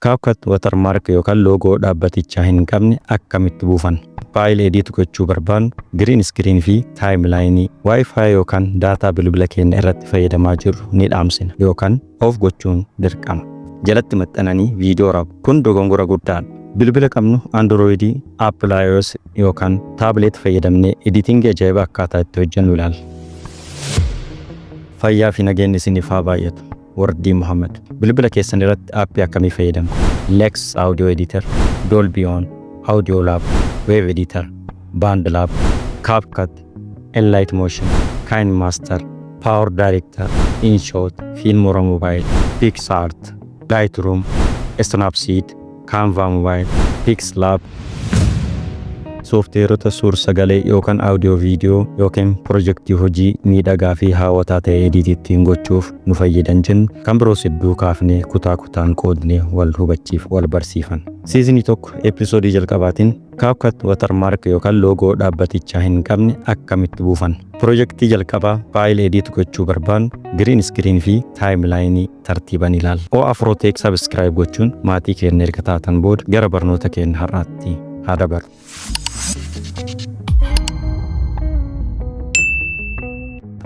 CapCut watermark yookaan loogoo dhaabbatichaa hin qabne akkamitti buufanna? File edit gochuu barbaannu, green screen fi timeline, Wi-Fi yookaan daataa bilbila keenya irratti fayyadamaa jirru ni dhaamsina yookaan off gochuun dirqama. Jalatti maxxananii viidiyoo waraabu. Kun dogongora guddaadha. Bilbila qabnu Android, Apple iOS yookaan tablet fayyadamnee editingii ajaa'ibaa akkaataa itti hojjennu ilaalla. Fayyaa fi nageenyi isiniif haa baay'atu. Wardii Muhammad. Bilbila keessan irratti aappii akkamii fayyadamtu? Lex Audio Editor, Dolby On, Audio Lab, Wave Editor, BandLab, CapCut, Enlight Motion, KineMaster, Power Director, InShot, Filmora Mobile, PicsArt, Lightroom, Snapseed, Canva Mobile, PixLab. Sooftiweerota suur-sagalee yookaan audio viidiyoo yookiin pirojektii hojii miidhagaa fi hawwataa ta'e edit ittiin gochuuf nu fayyadan jennu kan biroos hedduu kaafnee kutaa kutaan qoodnee wal hubachiif wal barsiifan. Season 1 episoodii jalqabaatiin CapCut watermark yookaan loogoo dhaabbatichaa hin qabne akkamitti buufan? Pirojektii jalqabaa file edit gochuu barbaannu, green screen fi timeline tartiiban ilaalla. O Afroteek subscribe gochuun maatii keenya erga taatan booda gara barnoota keenya har'aatti haa dabarru.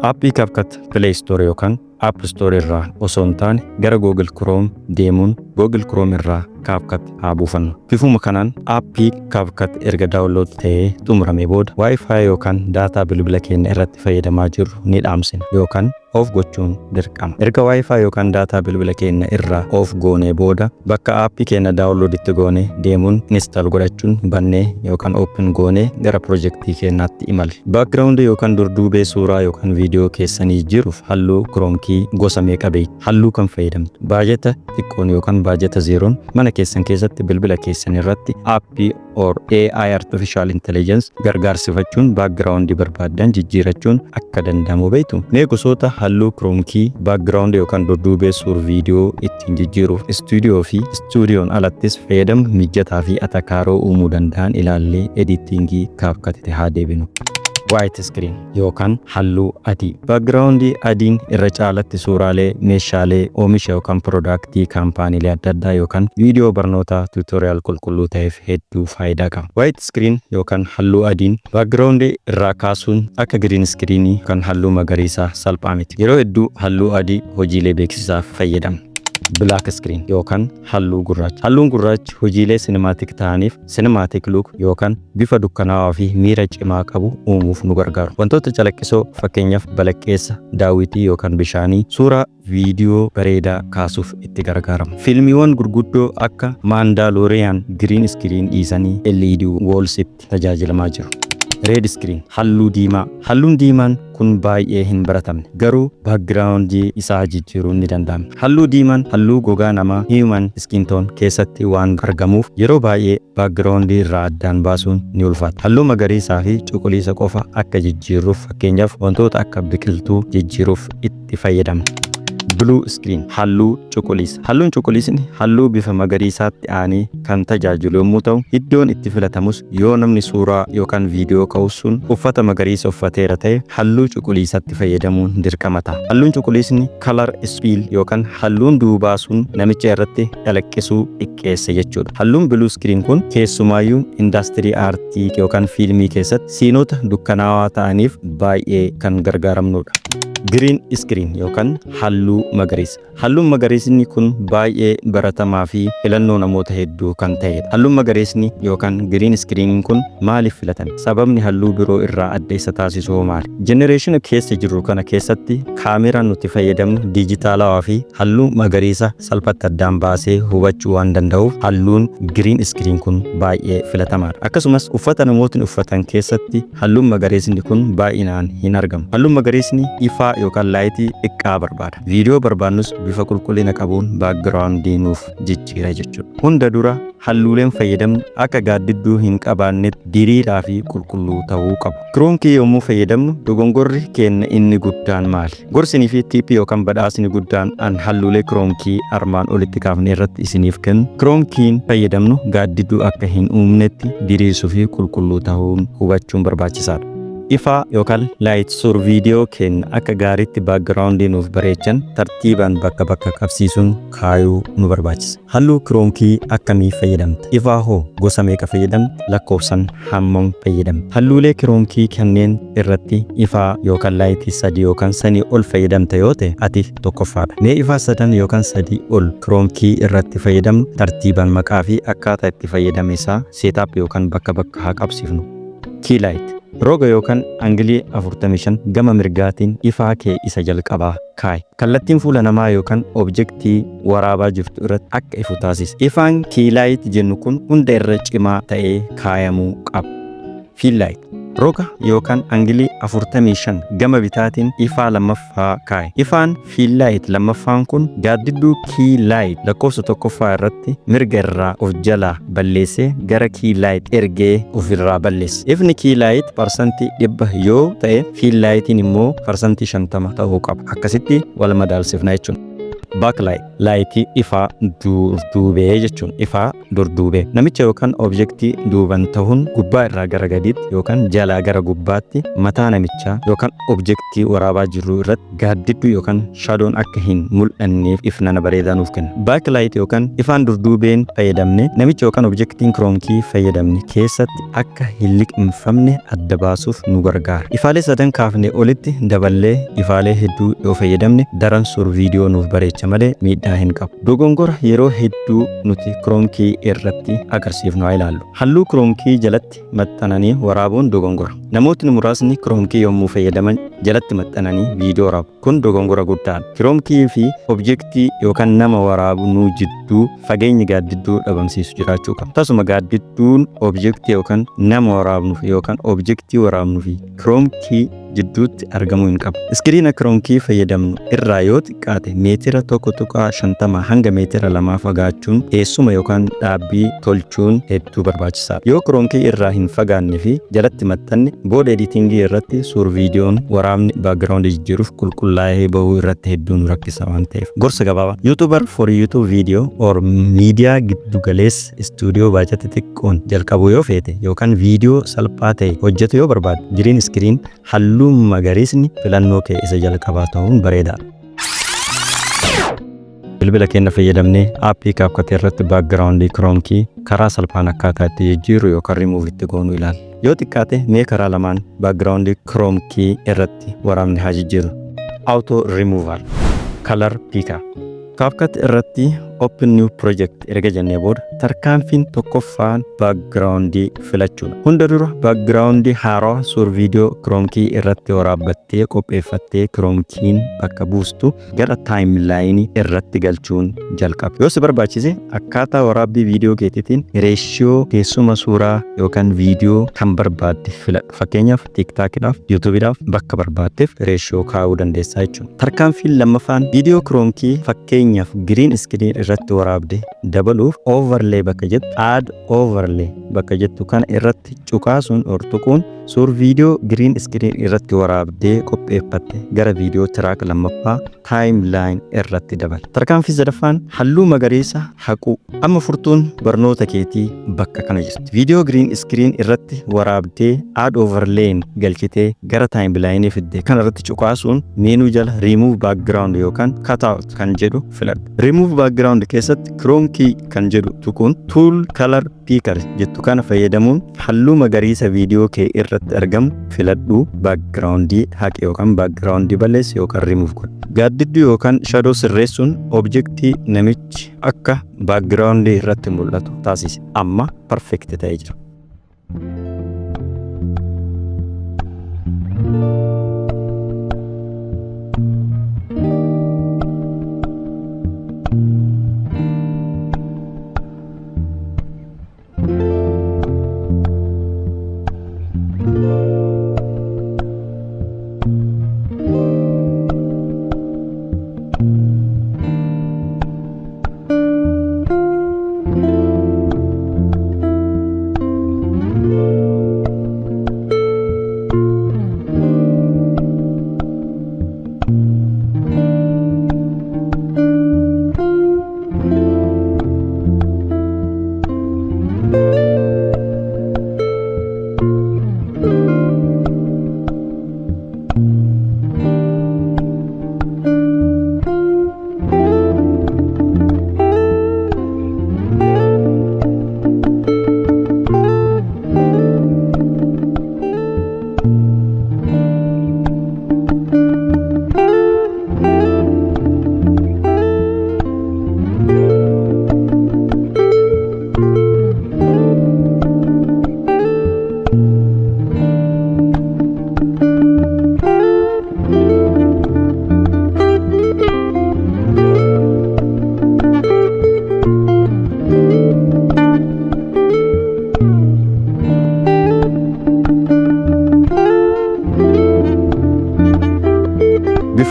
Aappii CapCut Play Store yookaan App Store irraa osoo hin taane gara Google Chrome deemuun Google Chrome irraa CapCut haa buufannu. Bifuma kanaan aappii CapCut erga download ta'ee xumuramee booda Wi-Fi yookaan daataa bilbila keenya irratti fayyadamaa jirru ni dhaamsina yookaan off gochuun dirqama. Erga Wi-Fi yookaan daataa bilbila keenya irraa off goonee booda bakka aappii keenya download itti goone deemuun install godhachuun bannee yookaan open goonee gara pirojektii keenyaatti imale. Background yookaan durduubee suuraa yookaan viidiyoo keessanii jiruuf halluu chroma key gosa meeqa beektu? Halluu kam fayyadamtu? Baajeta xiqqoon yookaan baajeta zeeroon mana keessan keessatti bilbila keessan irratti aappii or AI, artificial intelligence, gargaarsifachuun background barbaaddan jijjiirachuun akka danda'amu beektu. Mee gosoota halluu chroma key background yookaan durduubee suur viidiyoo ittiin jijjiiruuf istuudiyoo fi istuudiyoon alattis fayyadamnu mijataa fi atakaaroo uumuu danda'an ilaallee editingii CapCut haa deebinu. White screen yookaan halluu adii. Background adiin irra caalatti suuraalee, meeshaalee, oomisha yookaan piroodaaktii kaampaaniilee adda addaa yookaan viidiyoo barnootaa tutorial qulqulluu ta'eef hedduu faayidaa qaba. White screen yookaan halluu adiin background irraa kaasuun akka green screen kan halluu magariisaa salphaa miti. Yeroo hedduu halluu adii hojiilee beeksisaaf fayyadamna. Black screen yookaan halluu gurraacha. Halluun gurraachi hojiilee cinematic ta'aniif cinematic look yookaan bifa dukkanaawaa fi miira cimaa qabu uumuuf nu gargaaru. Wantoota calaqqisoo, fakkeenyaaf balaqqeessa, daawwitii yookaan bishaanii, suuraa viidiyoo bareedaa kaasuuf itti gargaaramu. Fiilmiiwwan gurguddoo akka Mandalorian green screen dhiisanii LED wallsitti tajaajilamaa jiru. Red screen, halluu diimaa. Halluun diimaan kun baay'ee hin baratamne, garuu backgroundii isaa jijjiiruun ni danda'ama. Halluu diimaan halluu gogaa namaa, human skin tone, keessatti waan argamuuf yeroo baay'ee backgroundii irraa addaan baasuun ni ulfaata. Halluu magariisaa fi cuquliisa qofa akka jijjiirruuf, fakkeenyaaf wantoota akka biqiltuu jijjiiruuf itti fayyadamna. Blue screen, halluu cuquliisa. Halluun cuquliisni halluu bifa magariisaatti aanee kan tajaajilu yommuu ta'u, iddoon itti filatamus yoo namni suuraa yookaan viidiyoo ka'u sun uffata magariisa uffateera ta'e halluu cuquliisatti fayyadamuun dirqama ta'a. Halluun cuquliisni color spill yookaan halluun duubaa sun namicha irratti calaqqisuu xiqqeessa jechuudha. Halluun blue screen kun keessumaayyuu indaastirii aartii yookaan fiilmii keessatti siinota dukkanaawaa ta'aniif baay'ee kan gargaaramnudha. Green screen yookaan halluu magariisa. Halluun magariisni kun baay'ee baratamaa fi filannoo namoota hedduu kan ta'edha. Halluun magariisni yookaan green screen kun maaliif filatame? Sababni halluu biroo irraa adda isa taasisu hoo maali? Generation keessa jirru kana keessatti kaameraan nuti fayyadamnu diijitaalawaa fi halluu magariisa salphatti addaan baasee hubachuu waan danda'uuf halluun green screen kun baay'ee filatamaadha. Akkasumas uffata namootni uffatan keessatti halluun magariisni kun baay'inaan hin argamu. Halluun magariisni ifaa yookaan lightii xiqqaa barbaada. Viidiyoo barbaannus bifa qulqullina qabuun backgroundii nuuf jijjiira jechuudha. Hunda dura halluuleen fayyadamnu akka gaaddidduu hin qabaannetti diriiraa fi qulqulluu ta'uu qabu. Chroma key yommuu fayyadamnu dogongorri keenya inni guddaan maali? Gorsinii fi tipii yookaan badhaasni guddaan an halluulee chroma key armaan olitti kaafne irratti isiniif kennu, chroma keyn fayyadamnu gaaddidduu akka hin uumnetti diriirsuu fi qulqulluu ta'uun hubachuun barbaachisaadha. Ifaa yookaan light suur viidiyoo keenya akka gaariitti backgroundii nuuf bareechan tartiibaan bakka bakka qabsiisuun kaayuu nu barbaachisa. Halluu chroma key akkamii fayyadamta? Ifaa hoo gosa meeqa fayyadamta? Lakkoofsan hammam fayyadamta? Halluulee chroma key kanneen irratti ifaa yookaan lightii sadii yookaan sanii ol fayyadamta yoo ta'e, ati tokkoffaadha. Mee ifaa sadan yookaan sadii ol chroma key irratti fayyadamnu tartiibaan maqaa fi akkaataa itti fayyadame isaa setup yookaan bakka bakka haa qabsiifnu. Key light. Roga yookaan angleii 45 gama mirgaatiin ifaa kee isa jalqabaa kaa'i. Kallattiin fuula namaa yookaan objectii waraabaa jirtu irratti akka ifu taasisa. Ifaan key light jennu kun hunda irra cimaa ta'ee kaayamuu qaba. Fill light. Roga yookaan angleii 45 gama bitaatiin ifaa lammaffaa kaa'i. Ifaan fill light lammaffaan kun gaaddidduu key light lakkoofsa tokkoffaa irratti mirga irraa of jalaa balleessee gara key light ergee ofirraa balleessa. Ifni key light 100% yoo ta'e, fill lightiin immoo 50% ta'uu qaba. Akkasitti wal madaalsifna jechuudha. Backlight, lightii ifaa durduubee jechuun, ifaa durduubee namicha yookaan objectii duuban ta'uun gubbaa irraa gara gadiitti yookaan jalaa gara gubbaatti mataa namichaa yookaan objectii waraabaa jirru irratti gaaddidduu yookaan shadown akka hin mul'anneef ifnana bareedaa nuuf kenna. Backlight yookaan ifaan durduubeen fayyadamne namicha yookaan objectiin chroma key fayyadamne keessatti akka hin liqimfamne adda baasuuf nu gargaara. Ifaalee sadan kaafne olitti daballee ifaalee hedduu yoo fayyadamne daran suur viidiyoo nuuf bareecha malee miidhaa hin qabu. Dogongora yeroo hedduu nuti chroma key irratti agarsiifnu haa ilaallu. Halluu chroma key jalatti maxxananii waraabuun dogongora. Namootni muraasni chroma key yommuu fayyadaman jalatti maxxananii viidiyoo waraabu. Kun dogongora guddaadha. Chroma key fi objectii yookaan nama waraabnuu jidduu fageenyi gaaddidduu dhabamsiisu jiraachuu qaba. Tasuma gaaddidduun objectii yookaan nama waraabnuuf yookaan objectii waraabnuu fi chroma key jidduutti argamuu hin qabu. Screena chroma key fayyadamnu irraa yoo xiqqaate meetira 1.50 hanga meetira 2 fagaachuun teessuma yookaan dhaabbii tolchuun hedduu barbaachisaadha. Yoo chroma key irraa hin fagaanne fi jalatti maxxanne, booda editingii irratti suur viidiyoon waraabni backgroundii jijjiiruuf qulqullaa'ee bahuu irratti hedduu nu rakkisa waan ta'eef. Gorsa gabaabaa. YouTuber for YouTube video or miidiyaa giddu galeessa istuudiyoo baajata xiqqoon jalqabuu yoo feete yookaan viidiyoo salphaa ta'e hojjetu yoo barbaadde, green screen halluu magariisni filannoo kee isa jalqabaa ta'uun bareedaadha. Bilbila keenya fayyadamnee appii CapCut irratti backgroundii chroma key karaa salphaan akkaataa itti jijjiirru yookaan rimuuf itti goonu ilaalla. Yoo xiqqaate mee karaa lamaan backgroundii chroma key irratti waraabne haa jijjiirru. Auto Removal, Color Picker. CapCut irratti Open New Project erga jennee booda tarkaanfiin tokkoffaan backgroundii filachuudha. Hunda dura backgroundii haarawaa suur viidiyoo chroma key irratti waraabbattee qopheeffattee chroma keyn bakka buustu gara timelineii irratti galchuun jalqaba. Yoo si barbaachise akkaataa waraabbii viidiyoo keetiitiin ratio teessuma suuraa yookaan viidiyoo kan barbaadde filadhu. Fakkeenyaaf TikTokiidhaaf, YouTubeiidhaaf bakka barbaaddeef ratio kaa'uu dandeessaa jechuudha. Tarkaanfiin lammaffaan viidiyoo chroma key fakkeenyaaf green screen irratti waraabde dabaluuf overlay bakka jettu, add overlay bakka jettu kana irratti cuqaasuun tuquun suur viidiyoo green screen irratti waraabdee qopheeffatte gara viidiyoo track lammaffaa timeline irratti dabala. Tarkaanfii sadaffaan halluu magariisa haquu. Amma furtuun barnoota keetii bakka kana jirti. Viidiyoo green screen irratti waraabdee add overlayn galchitee gara timelineii fidde kana irratti cuqaasuun menu jala remove background yookaan cut out kan jedhu filadhu. Remove background keessatti chroma key kan jedhu tuquun tool color picker jettu kana fayyadamuun halluu magariisa viidiyoo kee irratti argamu filadhuu backgroundii haqi yookaan backgroundii balleessi yookaan remove godhi. Gaaddidduu yookaan shadow sirreessuun objectii namichi akka backgroundii irratti mul'atu taasise. Amma perfect ta'ee jira.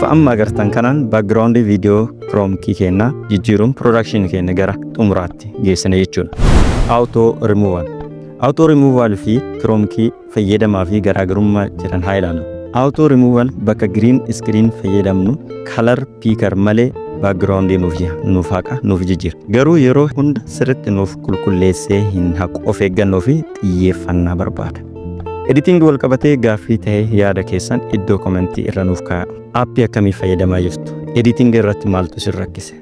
Bifa amma agartan kanaan background viidiyoo chroma key keenyaa jijjiiruun production keenya gara xumuraatti geessina jechuudha. Auto removal. Auto removal fi chroma key fayyadamaa fi garaagarummaa jiran haa ilaallu. Auto removal bakka green screen fayyadamnu color picker malee background nuuf haqa, nuuf jijjiira. Garuu yeroo hunda sirriitti nuuf qulqulleessee hin haqu, of eeggannoo fi xiyyeeffannaa barbaada. Editing wal qabatee gaaffii ta'ee yaada keessan iddoo comment irra nuuf kaa'a. App akkamii fayyadamaa jirtu? Editing irratti maaltu isin rakkise?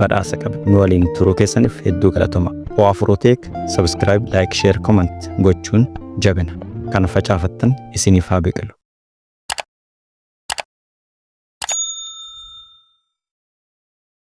Badhaasa qaba. Nu waliin turuu keessaniif hedduu galatoma. O4 Tech subscribe, like, share, comment gochuun jabina. Kana facaafattan isiniif haa biqilu.